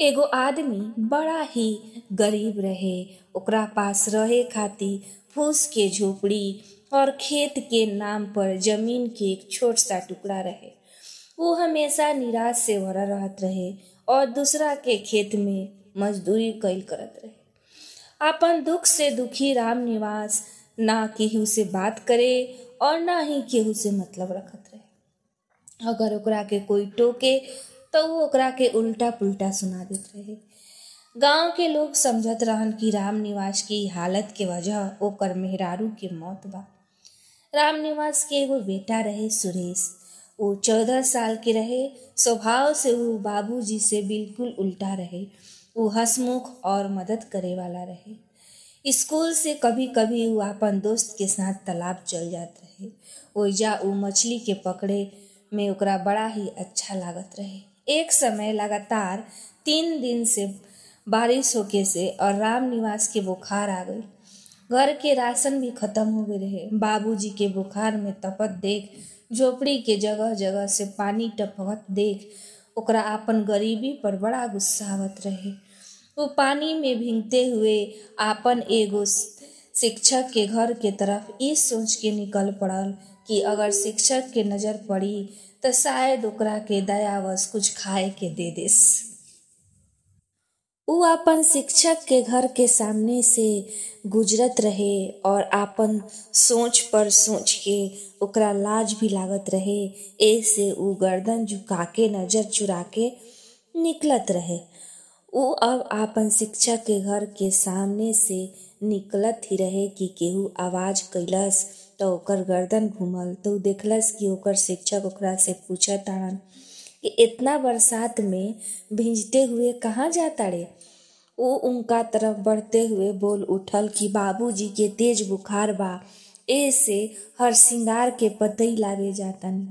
एगो आदमी बड़ा ही गरीब रहे। ओकरा पास रहे खातिर फूस के झोपड़ी और खेत के नाम पर जमीन के एक छोट सा टुकड़ा रहे। वो हमेशा निराश से भरा रहत रहे और दूसरा के खेत में मजदूरी कईल करत रहे। आपन दुख से दुखी रामनिवास ना केहू से बात करे और ना ही केहू से मतलब रखत रहे। अगर ओकरा के कोई टोके तो वो ओकरा के उल्टा पुल्टा सुना देत रहे। गांव के लोग समझत रहन कि रामनिवास की हालत के वजह ओकर मेहरारू के मौत बा। रामनिवास के एगो बेटा रहे सुरेश। वो 14 साल के रहे। स्वभाव से वो बाबूजी से बिल्कुल उल्टा रहे। वो हंसमुख और मदद करे वाला रहे। स्कूल से कभी कभी वो अपन दोस्त के साथ तालाब चल जात रहे। ओइजा वो मछली के पकड़े में ओकरा बड़ा ही अच्छा लागत रहे। एक समय लगातार 3 दिन से बारिश होके से और रामनिवास के बुखार आ गई। घर के राशन भी खत्म हो गए रहे। बाबूजी के बुखार में तपत देख, झोपड़ी के जगह जगह से पानी टपकत देख ओकरा आपन गरीबी पर बड़ा गुस्सा आवत रहे। वो पानी में भींगते हुए आपन एगो शिक्षक के घर के तरफ इस सोच के निकल पड़ल कि अगर शिक्षक के नज़र पड़ी तो शायद ओकरा के दयावश कुछ खाए के दे देस। वो अपन शिक्षक के घर के सामने से गुजरत रहे और आपन सोच पर सोच के ओकरा लाज भी लागत रहे। ऐसे वो गर्दन झुका के नज़र चुरा के निकलत रहे। वो अब आपन शिक्षक के घर के सामने से निकलत ही रहे कि केहू आवाज़ कैलस तो ओकर गर्दन घूमल तो देखलस कि ओकर शिक्षक ओकरा से पूछत ताड़न कि इतना बरसात में भींजते हुए कहाँ जाता रे। वो उनका तरफ बढ़ते हुए बोल उठल कि बाबूजी के तेज बुखार बा, ऐसे हर सिंगार के पतई लावे जातन।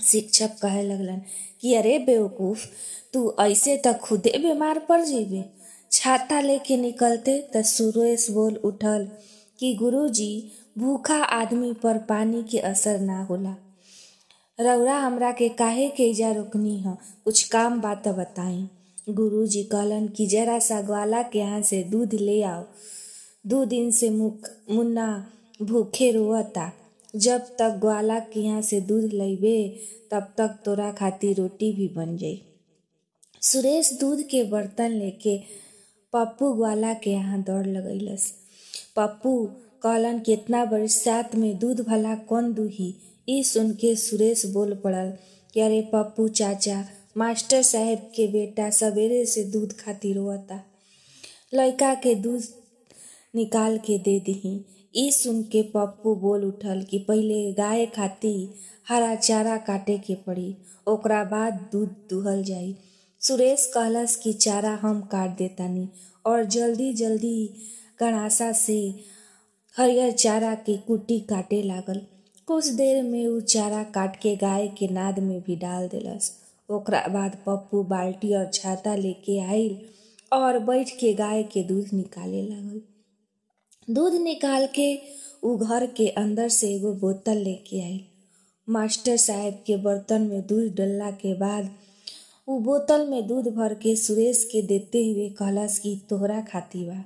शिक्षक कहे लगलन कि अरे बेवकूफ़, तू ऐसे तो खुदे बीमार पड़ जेबे। छाता लेके निकलते त सुरेश बोल उठल कि गुरुजी, भूखा आदमी पर पानी के असर ना होला। रउरा हमरा के काहे के इजा रोकनी ह, कुछ काम बात बताई। गुरुजी कहलन कि जरा सा ग्वाला के यहाँ से दूध ले आओ, 2 दिन से मुन्ना भूखे रोता। जब तक ग्वाला के यहाँ से दूध लैबे तब तक तोरा खातिर रोटी भी बन जाई। सुरेश दूध के बर्तन लेके पप्पू ग्वाला के यहाँ दौड़ लगैलस। पप्पू कहलन कि इतना बरसात में दूध भला कौन दूही। ई सुन के सुरेश बोल पड़ल कि अरे पप्पू चाचा, मास्टर साहेब के बेटा सवेरे से दूध खातिर रोता, लड़का के दूध निकाल के दे दही। ई सुन के पप्पू बोल उठल कि पहले गाय खाती हरा चारा काटे के पड़ी, ओकरा बाद दूध दुहल जाई। सुरेश कहलस कि चारा हम काट देतानी और जल्दी जल्दी गणासा से हरियर चारा के कुटी काटे लागल। कुछ देर में उ चारा काट के गाय के नाद में भी डाल देलस। ओकरा बाद पप्पू बाल्टी और छाता लेके आइल और बैठ के गाय के दूध निकाले लागल। दूध निकाल के उ घर के अंदर से एगो बोतल लेके आइल। मास्टर साहब के बर्तन में दूध डलला के बाद उ बोतल में दूध भर के सुरेश के देते हुए कहलस कि तोहरा खाती बा,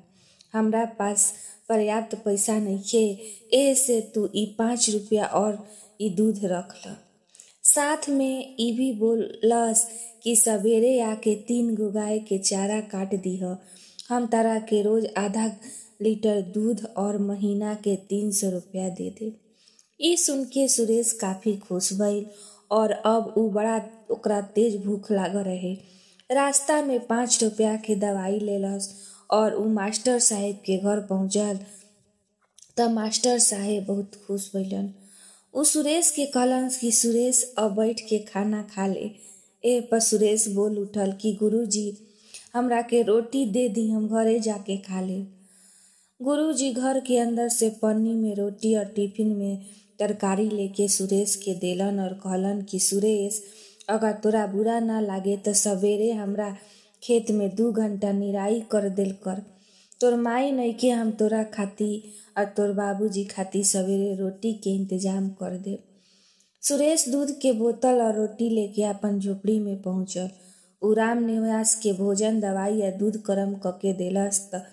हमरा पास पर्याप्त पैसा नइखे, ऐसे तू ई 5 रुपया और ई दूध रख ल। साथ में ई भी बोलस कि सवेरे आके 3 गो गाय के चारा काट दीह, हम तारा के रोज आधा लीटर दूध और महीना के 300 रुपया दे दे। ई सुन के सुरेश काफ़ी खुश भइल और अब उ बड़ा ओकरा तेज भूख लाग रहे। रास्ता में 5 रुपया के दवाई लेलस और उ मास्टर साहेब के घर पहुँचल तब मास्टर साहेब बहुत खुश भइलन। उ सुरेश के कहलन कि सुरेश अब बैठ के खाना खा ले। ए पर सुरेश बोल उठल कि गुरुजी, हमरा के रोटी दे दी, हम घरे जाके खा ले। गुरुजी घर के अंदर से पन्नी में रोटी और टिफिन में तरकारी लेके सुरेश के देलन और कहलन कि सुरेश, अगर तोरा बुरा ना लागे तो सवेरे हमरा खेत में 2 घंटा निराई कर देल कर। तोर माई नइखे, हम तोरा खाती और तोर बाबूजी खाती सवेरे रोटी के इंतजाम कर दे। सुरेश दूध के बोतल और रोटी लेके अपन झोपड़ी में पहुँचल। उ रामनिवास के भोजन, दवाई आ दूध गरम कके देलस त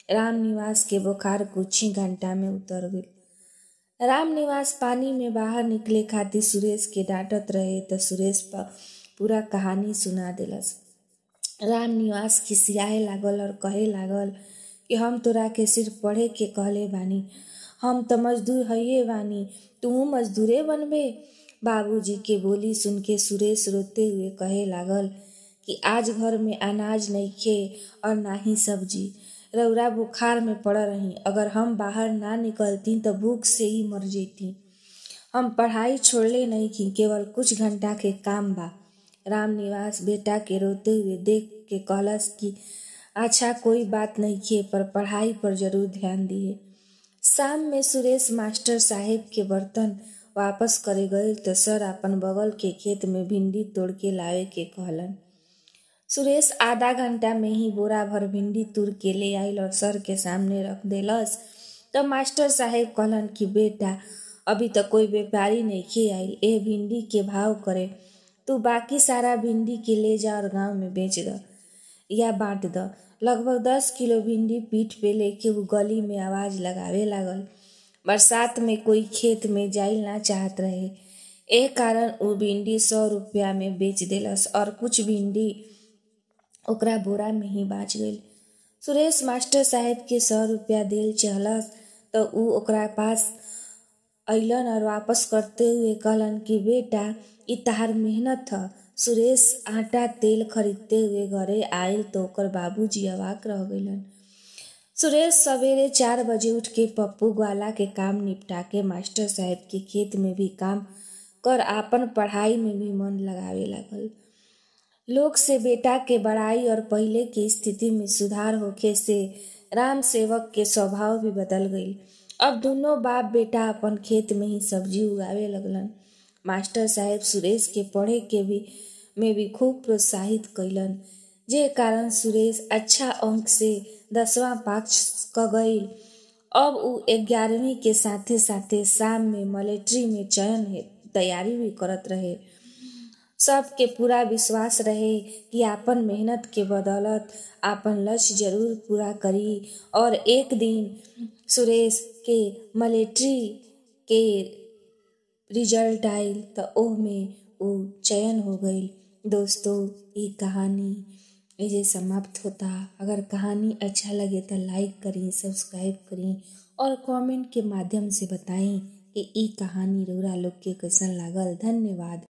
रामनिवास के बुखार कुछ ही घंटा में उतर गईल। रामनिवास पानी में बाहर निकले खातिर सुरेश के डांटत रहे त सुरेश पूरा कहानी सुना देलस। रामनिवास खिसियाए लागल और कहे लागल कि हम तोरा के सिर्फ पढ़े के कहले बानी, हम त मजदूर हइये बानी, तू मजदूरे बनबे। बाबूजी के बोली सुन के सुरेश रोते हुए कहे लागल कि आज घर में अनाज नइखे और ना ही सब्जी, रउरा बुखार में पड़ल रही, अगर हम बाहर ना निकलती तो भूख से ही मर जैती। हम पढ़ाई छोड़ले नहीं की, केवल कुछ घंटा के काम बा। रामनिवास बेटा के रोते हुए देख के कहलस कि अच्छा कोई बात नहीं खे, पर पढ़ाई पर जरूर ध्यान दिए। शाम में सुरेश मास्टर साहेब के बर्तन वापस करे गए तो सर अपन बगल के खेत में भिंडी तोड़ के लावे के कहलन। सुरेश आधा घंटा में ही बोरा भर भिंडी तुर के ले आइल और सर के सामने रख देलस। तो मास्टर साहेब कहलन कि बेटा अभी तक कोई व्यापारी नहीं खे आइल, ए भिंडी के भाव करे, तू बाकी सारा भिंडी के ले जा और गांव में बेच द या बांट द। लगभग 10 किलो भिंडी पीठ पे लेके वो गली में आवाज़ लगावे लागल। बरसात में कोई खेत में जाइल ना चाहत रहे, ए कारण वो भिंडी 100 रुपया में बेच देलस और कुछ भिंडी ओकरा बोरा में ही बाँच गई। सुरेश मास्टर साहेब के 100 रुपया देल चहलस तो ऊ ओकरा पास अइलन और वापस करते हुए कहलन कि बेटा ई तहार मेहनत ह। सुरेश आटा तेल खरीदते हुए घरे आयल तो ओकर बाबूजी अवाक रह गइलन। सुरेश सवेरे 4 बजे उठ के पप्पू ग्वाला के काम निपटा के मास्टर साहेब के खेत में भी काम कर आपन पढ़ाई में भी मन लगावे लागल। लोग से बेटा के बड़ाई और पहले की स्थिति में सुधार होखे से राम सेवक के स्वभाव भी बदल गई। अब दोनों बाप बेटा अपन खेत में ही सब्जी उगावे लगलन। मास्टर साहेब सुरेश के पढ़े के भी में भी खूब प्रोत्साहित कैलन, जे कारण सुरेश अच्छा अंक से 10वां पास क गई। अब उ 11वीं के साथे साथे शाम में मिलिट्री में चयन तैयारी भी करत रहे। सबके पूरा विश्वास रहे कि आपन मेहनत के बदौलत आपन लक्ष्य जरूर पूरा करी और एक दिन सुरेश के मिलिट्री के रिजल्ट आयल तो ओह में वो चयन हो गई। दोस्तों, ये कहानी ये समाप्त होता। अगर कहानी अच्छा लगे तो लाइक करें, सब्सक्राइब करें और कमेंट के माध्यम से बताएं कि ये कहानी रउरा लोग के कैसन लागल। धन्यवाद।